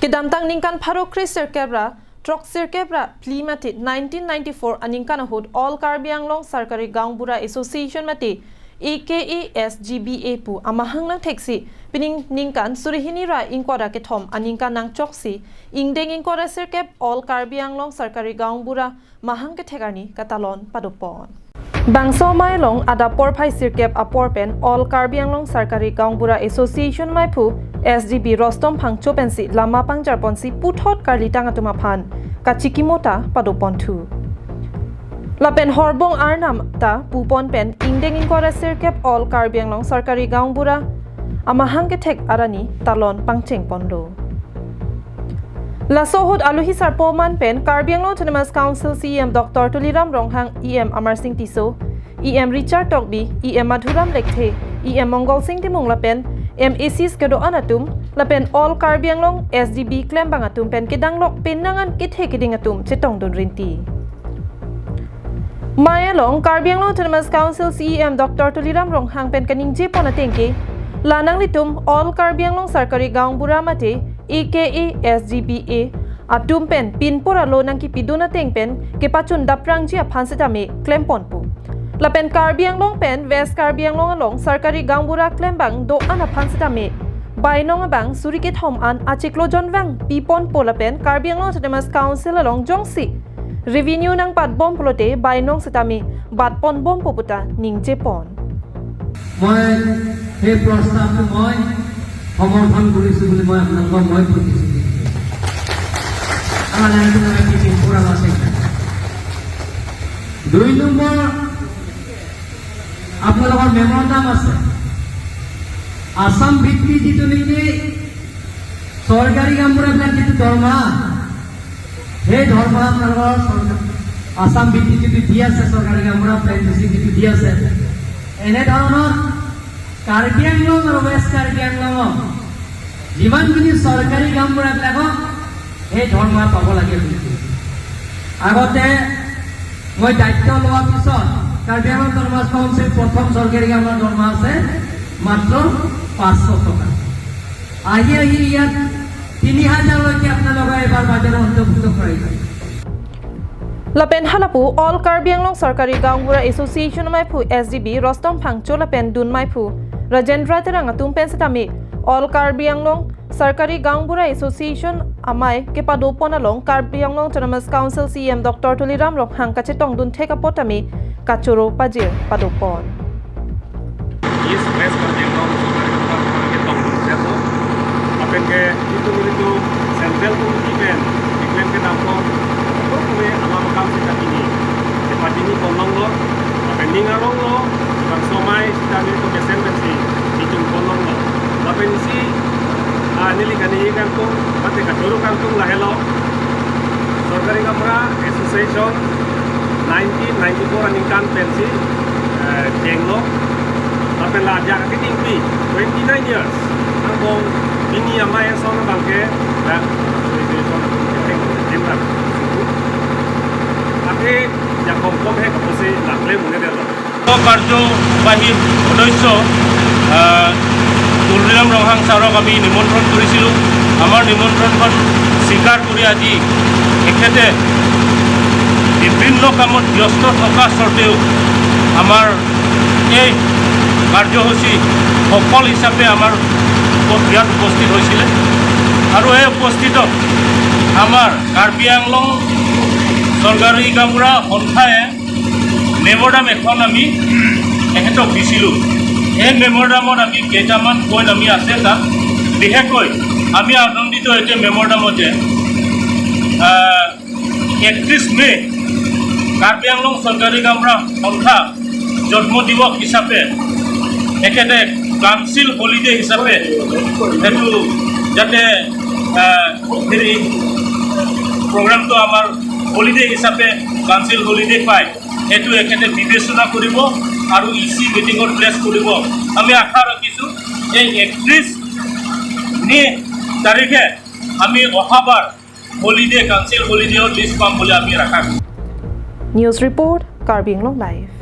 Kedamtang ningkan pharo Chriser kebra Trok sir kebra pli mati 1994 aningkan hud All Karbi Anglong Sarkari Gaongbura Association mati AKASGBA pu amahang nang taxi pining ningkan surihini ra ingkwara ke thom aningkan nang choksi ingdeng ingkwara sir kep All Karbi Anglong Sarkari Gaongbura mahang ke thekani katalon padopon. Bangso mai long ada por phai sirkep apor pen All Karbi Anglong Sarkari Gaongbura Association mai phu SGB Rostom Phangcho pensi lama pangjar ponsi puthot karli tangatuma phan kachikimota padopon thu. Lapen horbong arnam ta pupon pen ingdeng ingkora sirkep All Karbi Anglong Sarkari Gaongbura amahang ke thek arani talon pangcheng pondo. Lasohut Aluhi Sarpoman pen Karbi Anglong Autonomous Council CM Dr. Tuliram Ronghang, EM Amar Singh Tiso, EM Richard Tokbi, EM Madhuram Lekthe, EM Mongol Singh Timung lapen MAC skedo anatum lapen All Karbi Anglong SGB klem bangatum pen kedanglok penangan kithe kidingatum chetong dun rinti. Maya Long Karbi Anglong Autonomous Council CEM Dr. Tuliram Ronghang pen kaning je pona tengke lanang litum All Karbi Anglong Sarkari Gaongbura mate AKA SGBA atum pen pinpora lo nang ki piduna teng pen ke pachun daprang ji aphan se tame klem pon pu lapen Karbi Anglong pen West Karbi Anglong along Sarkari Gaongbura klem bang do an aphan se tame bainong bang surike thom an achiklo jon wang pipon po lapen Karbi Anglong Autonomous Council along jongsi revenue nang pat bom plote bainong se tame bat pon bom poputa ningje pon. মই সেই প্ৰস্তাৱটো মই সমৰ্থন কৰিছোঁ বুলি মই আপোনালোকক মই প্ৰতিশ্ৰুতি দিছোঁ। আমাৰ 1994 আছে। 2 নম্বৰ, আপোনালোকৰ মেমৰাণ্ডাম আছে। আছাম ভিত্তিক যিটো নেকি চৰকাৰী গাঁওবুঢ়াবিলাক যিটো দৰমহা, সেই দৰমহা আপোনালোকৰ আছাম ভিত্তিক যিটো দি আছে, চৰকাৰী গাঁওবুঢ়া প্লেন যিটো দি আছে, এনেধৰণৰ কাৰ্বি আংলং আৰু ৱেষ্ট কাৰ্বি আংলঙত যিমানখিনি চৰকাৰী গাঁওবুঢ়াবিলাকক সেই দৰমহা পাব লাগে বুলি কৈছে। আগতে মই দায়িত্ব লোৱাৰ পিছত কাৰ্বি আংলং অট'নমাছ কাউন্সিল প্ৰথম চৰকাৰী গাঁৱৰ দৰমহা আছে মাত্ৰ 500 টকা। আহি আহি ইয়াত 3000লৈকে আপোনালোকে এবাৰ বাজেটত অন্তৰ্ভুক্ত কৰাইছে। Lapen halapu All Karbi Anglong Sarkari Gaongbura Association mai phu SGB Rostom Phangcho lapen dun mai phu Rajendra Terang atum pen setami All Karbi Anglong Sarkari Gaongbura Association amai ke padopon along Karbi Anglong Autonomous Council CM Dr. Tuliram Ronghang kachetong dun theka potami kachoro pajir padopon. East West Karbi Anglong Sarkari Gaongbura ke tong dun apen ke itu itu Central Committee pen iklem ke nampo ko ama makam sita ini sepatini konong lo apen ningarong lo bang somai sita ni ko kesen pen si itung konong lo apen si nili kani kantung mate kachoro kantung lahelo Sarkari Gaonbura Association 1994 aningkan pensi jenglo apen la ja ka tingpi 29 years ang bong ini ama yang sona bangke la association ke jemra ake ja kom kom he kapose la kle mune de lo. কাৰ্যবাহী সদস্য তুলিৰাম ৰংহাং ছাৰক আমি নিমন্ত্ৰণ কৰিছিলোঁ। আমাৰ নিমন্ত্ৰণখন স্বীকাৰ কৰি আজি তেখেতে বিভিন্ন কামত ব্যস্ত থকা স্বত্তেও আমাৰ এই কাৰ্যসূচী সফল হিচাপে আমাৰ ইয়াত উপস্থিত হৈছিলে আৰু এই উপস্থিতত আমাৰ কাৰ্বি আংলং চৰকাৰী গাঁওবুঢ়া সন্থাই মেম'ৰাণ্ডাম এখন আমি তেখেতক দিছিলোঁ। এই মেম'ৰাণ্ডামত আমি কেইটামান পইণ্ট আমি আছে তাত। বিশেষকৈ আমি আনন্দিত এতিয়া মেম'ৰাণ্ডামত যে 31 মে' কাৰ্বি আংলং চৰকাৰী গাঁওবুঢ়া সন্থা জন্মদিৱস হিচাপে তেখেতে কাউন্সিল হলিডে হিচাপে সেইটো যাতে হেৰি প্ৰগ্ৰামটো আমাৰ হলিডে হিচাপে কাউন্সিল হলিডে পায়, সেইটো এখেতে বিবেচনা কৰিব আৰু ই চি মিটিঙত প্লেচ কৰিব। আমি আশা ৰাখিছোঁ, এই 31 মে' তাৰিখে আমি অহাবাৰ হলিডে কাউন্সিল হলিডেৰ লিষ্ট পাম বুলি আমি আশা কৰোঁ। News Report, Karbi Anglong Live.